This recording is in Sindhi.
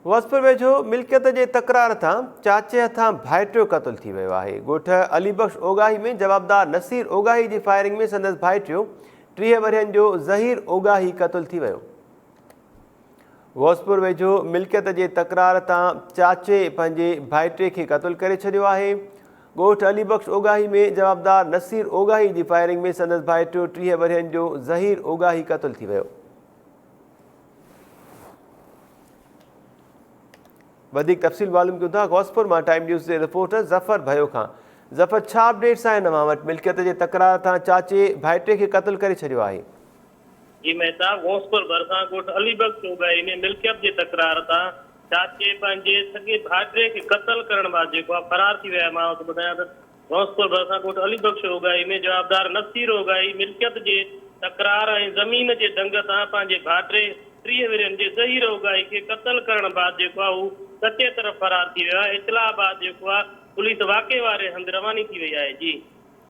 غوثپور ويجهو ملڪيت جي تڪرار تان چاچي هٿان ڀائٽيو قتل ٿي ويو آهي. ڳوٺ علي بخش اوڳاهي ۾ جوابدار نصير اوڳاهي جي فائرنگ ۾ سندس ڀائٽيو 30 ورهين جو ظهير اوڳاهي قتل ٿي ويو. غوثپور ويجهو ملڪيت جي تڪرار تان چاچي پنهنجي ڀائٽي کي قتل ڪري ڇڏيو آهي. ڳوٺ علي بخش اوڳاهي ۾ جوابدار نصير اوڳاهي جي فائرنگ ۾ سندس ڀائٽيو 30 ورهين جو ظهير اوڳاهي قتل ٿي ويو. وڌيڪ تفصيل معلوم ڪيون ٿا غوثپور مان ٽائيم نيوز جي رپورٽر ظفر ڀيو کان. ظفر ڇا اپڊيٽس آهن اوهان وٽ ملڪيت جي تڪرار تان چاچي ڀائٽي کي قتل ڪري ڇڏيو آهي. جي مهتاب غوثپور ڀرسان ڳوٺ علي بخش اوڳاهي ۾ ملڪيت جي تڪرار تان چاچي پنهنجي سڳي ڀائٽي کي قتل ڪرڻ بعد جيڪو آهي فرار ٿي ويو آهي مان اوهان کي ٻڌايان ته غوثپور ڀرسان ڳوٺ علي بخش اوڳاهي ۾ جوابدار نصير اوڳاهي ملڪيت جي تڪرار ۽ زمين جي دنگ تان پنهنجي ڀائٽي 30 ورهين جي ظهير اوڳاهي کي قتل ڪرڻ بعد جيڪو آهي هو ڪچي طرف فرار ٿي ويو آهي اطلاع بعد جيڪو آهي پوليس واقعي واري هنڌ رواني ٿي وئي آهي جي.